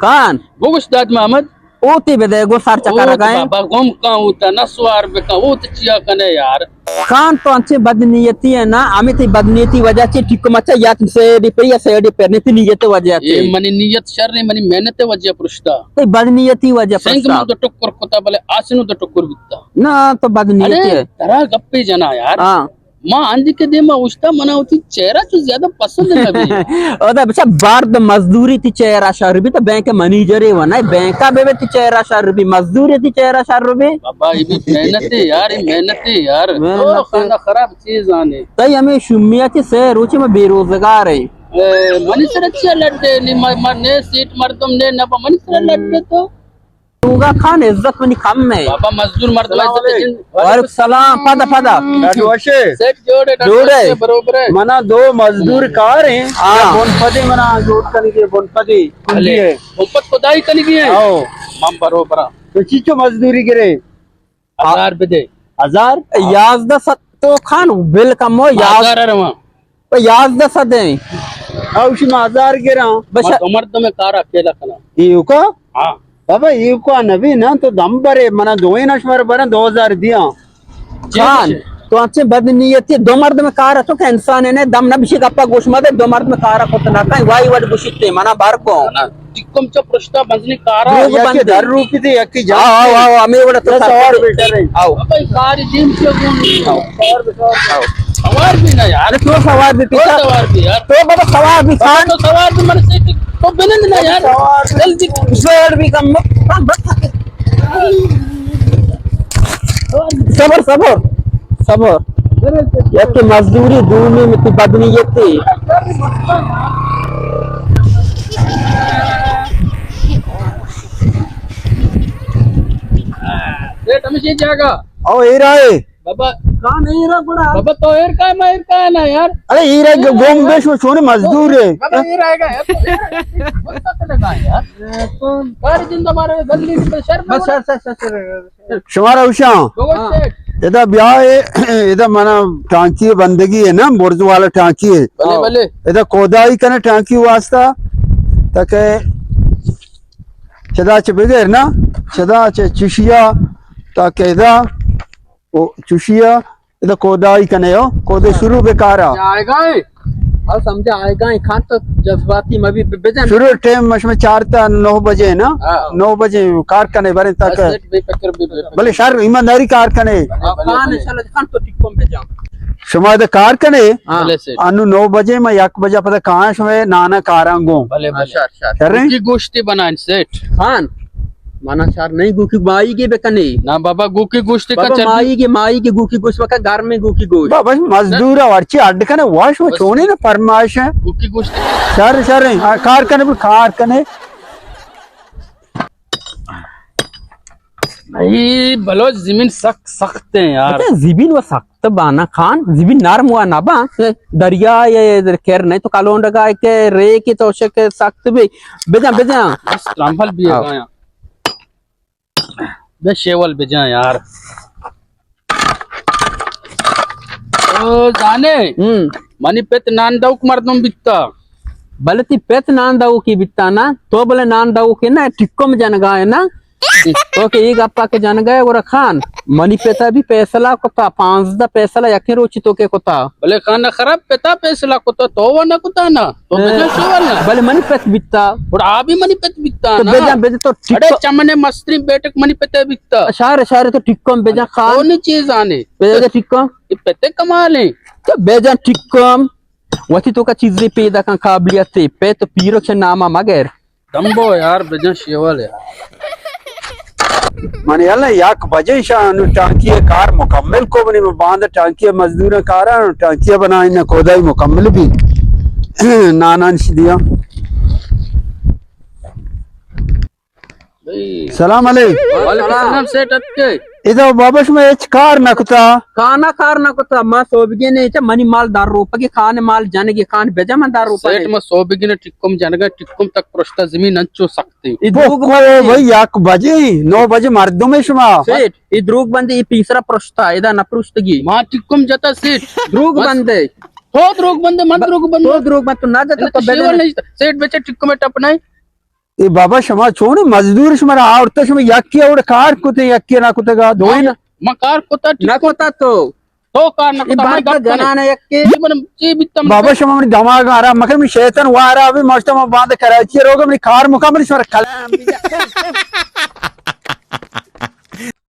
خان۔ بگوش داد محمد۔ اوتی بدے گو سر چکر اوت گئے۔ بابا گم کن اوتا، نسوار بکن، اوت چیا کنے یار۔ خان تو انچے بدنیتی ہے نا، ہمیں تی بدنیتی وجہ چے ٹکو مچا یا تی سیڈی پر یا سیڈی پر، نہیں تی نیت وجہ چے۔ اے منی نیت شر نہیں، منی محنت وجہ پرشتا۔ تی بدنیتی وجہ سنگ پرشتا۔ من دو ٹکر کتا بلے آسنو دو ٹکر بیتا۔ نا تو بدنیتی ارے، ہے۔ ترا گپے جنا یار۔ ہاں۔ ما ہندی کے دیما اوشتا منا وتی چہرہ چو زیادہ پسند نہ بی۔ او دا بچا بارد مزدوری تی چہرہ شر بی تو بینک منیجر ہے ونا بینکا بے بے تی چہرہ شر بی مزدوری تی چہرہ شر بی۔ بابا یہ بھی محنت ہے یار، یہ محنت ہے یار۔ محنت تو ہے۔ خانہ خراب چیز آنے۔ تئی ہمیں شمیہ تی سہ روچے میں بے روزگار ہے۔ اے، منی سر اچھی لڈے، نی ما، ما نے سیٹ مردم نے نبا منی سر لڈے تو۔ لوگا خان عزت منی کم ہے۔ بابا مزدور مردم سلام عزت علیکم۔ جن۔ وعلیکم السلام، پدا، پدا۔ ڈاکٹر وشے۔ سیٹ جوڑے، ڈاکٹر جوڑے۔ وشے، بروبر ہے۔ منا دو مزدور کار ہیں۔ ہاں۔ بن پدی منا جوڑ کنگی، بن پدی۔ بلے۔ کنگی ہے۔ بن پد خدائی کنگی ہے۔ آؤ۔ من بروبر ہاں۔ تو چیچو مزدوری گرے؟ ہزار بدے۔ ہزار؟ یازدہ سد تو خان بل کم ہو، یاز-، ہزار رواں۔ پہ یازدہ سد ہیں۔ اوشی ما ہزار گراں۔ بس ما دو مردم کار اکیلا کناں۔ ایوکا؟ ہاں۔ بابا ایوکا نبی نا تو دم برے، منا دوئیں نش مر برن دو ہزار دیاں۔ خان، تو انچیں بد نیتی دو مردم کار تو کہ انسان نے دم نہ بشی گپا گوش مدے، دو مردم کار کو تو نہ کہیں وائی وڈ گوشتے منا بار کو۔ ٹکم چا پرشتا بزنی کارا۔ دروگ یکی بندے۔ در روپی دے، یکی جان آو، دے۔ آو، آو، ہمیں وڑا تو سوار سر بیٹھا رہے۔ آو۔ بھائی، کاری دیم سے کون نہیں۔ آو۔ سوار بی، سوار بی۔ سوار بی نا یار۔ ارے تو سوار بی تو پیسا۔ سوار بی یار۔ تو بابا سوار بی بابا خان۔ تو سوار بی من سے تو بنند نا یار۔ سوار بی۔ جلدی۔ سوار بی کم مت۔ ہاں، بس۔ صبر، صبر، صبر۔ یکی مزدوری، دومی متی بدنیتی۔ ریٹ ہمیشہ جاگا۔ او، ایر آئے۔ بابا۔ کہاں نہیں رہا بڑا؟ بابا، تو ایر کا ہے، میں ایر کا ہے نا یار۔ ارے، ایر آئے، گوم بیش میں چونے مزدور ہے۔ بابا، ایر آئے گا یار۔ تو ایر آئے گا۔ کار جند ہمارے گلی میں شر میں بس، شر، شر، شر، شر۔ شمارا اوشاں۔ بگوش سیٹھ۔ ادا بیا ہے، ادا منا ٹانکی بندگی ہے نا، برز والا ٹانکی ہے۔ بلے، بلے۔ ادا کودائی کنے ٹانکی واسطہ، تاکہ چدا چہ بگر نا، چدا چہ چشیا، تاکہ ادا، او چشیا، ادا کودائی کنے ہو، کودے شروع بکارا۔ آئے گا ہے۔ ہاں، سمجھا، آئے گا ہے۔ خان تو جذباتی مبی ب-، بجن۔ شروع ٹائم مش میں چار تا نو بجے نا۔ ہاں۔ نو بجے کار کنے برے تک۔ بس سیٹ بے فکر، بے فکر۔ بلے شر ایمانداری کار کنے۔ ہاں، خان انشاءاللہ خان تو ٹکم بجا۔ شما ادا کار کنے؟ ہاں۔ بلے سیٹ۔ انو نو بجے ما یک بجہ پدا کہاں شما نانا کاراں گوں۔ بلے، بلے۔ شر، شر۔ شر ہیں؟ کی گوشتی بنائیں سیٹ۔ خان۔ منا شر نہیں گوکی مائی گے بکنے۔ نا بابا، گوکی گوشت کا بابا، چربی۔ مائی گے، مائی گے گوکی گوشت بکا، گھر میں گوکی گوشت۔ بابا، مزدور ورچی اڈ کنے واش، وہ بس۔ چونے نا فرمائش ہے۔ گوکی گوشت۔ شر، شر ہیں۔ ہاں، کار کنے، بل کار کنے۔ بھائی، بلوچ زمین سخت، سخت ہیں یار۔ اچھا، زمین وہ سخت بانا خان، زمین نرم ہوا نہ با۔ دریا یہ کر نہیں تو کالونڈگا کے ریک تو شک سخت بھی۔ بجا، بجا۔ بس، رمبل بھی ہے آؤ۔ گایا۔ بے شیول بجا یار۔ او زانے، ہم۔ منی پت نان دوک مردم بیتا۔ بلے تی پت نان دوکی بیتا نا، تو بلے نان دوکی نا، ٹکم جنگا ہے نا۔ تو کہ ای گپا کہ جنگا ہے، گورا خان، منی پتا بھی فیصلہ کتا، پانزدہ فیصلہ یکیں روچی تو کے کتا۔ بلے خان خراب پتا فیصلہ کتا، تو وہ نہ کتا نا۔ تو بجا شیول نا۔ بلے منی پت بیتا۔ اور آ بھی منی پت بیتا تو نا۔ بجا، بجا تو اڑے ٹکو۔ چمنے مستری بیٹک منی پت بیتا۔ شار، شار تو ٹکم بجا خان۔ کونی چیز آنے۔ بجا ٹکم۔ یہ پت کمال ہے۔ تو بجا ٹکم۔ وتی تو کا چیزی پیدا کن قابلیت ہے۔ پت پیرو چھ ناما مگر۔ دمبو یار، بجن شیول یار۔ من یلا یک بجے شاہ انو ٹانکی کار مکمل کو بنی، من باند ٹانکی مزدور کارا، ٹانکی بنائیں نہ کودائی مکمل بھی۔ نانان شدیا۔ سلام علیکم۔ وعلیکم السلام سیٹھ اتکے۔ ادا بابا شما ہچ کار نہ کتا؟ کانا کار نہ کتا، ما سوبگے نے چا منی مال دار روپگے، خان مال جنگے، خان بجا من دار روپگے۔ سیٹھ ما سوبگے نے ٹکم جنگا، ٹکم تک پرشتا زمین انچو سختی۔ ای دروگ بندے۔ بھائی یک بجے، نو بجے مردم ہے شما۔ سیٹھ، ای دروگ بندے، ای پیسرا پرشتا، ادا نہ پرشتگی۔ ما ٹکم جتا سیٹھ۔ دروگ بندے۔ تو دروگ بندے، من دروگ بندے۔ تو دروگ بند، تو نہ جتا، تو بجا۔ سیٹھ بچے ٹکم ٹپ نہیں۔ اے بابا، شما چونیں مزدور، شما را آورتا، شما یکی اوڑ کار کتے، یکی نہ کتگا، دوئیں نہ؟ من کار کتا، ٹھیک نہ کتا تو۔ تو کار نہ اے کتا، من بات گپ کنے۔ جنان یکی۔ جی، من چی بیتم بابا، شما منی دماغ آرام مکن، منی شیطان وارا، ابھی ماشتا ما باند کراچی روگا، منی کار مکمل، شما را کلام۔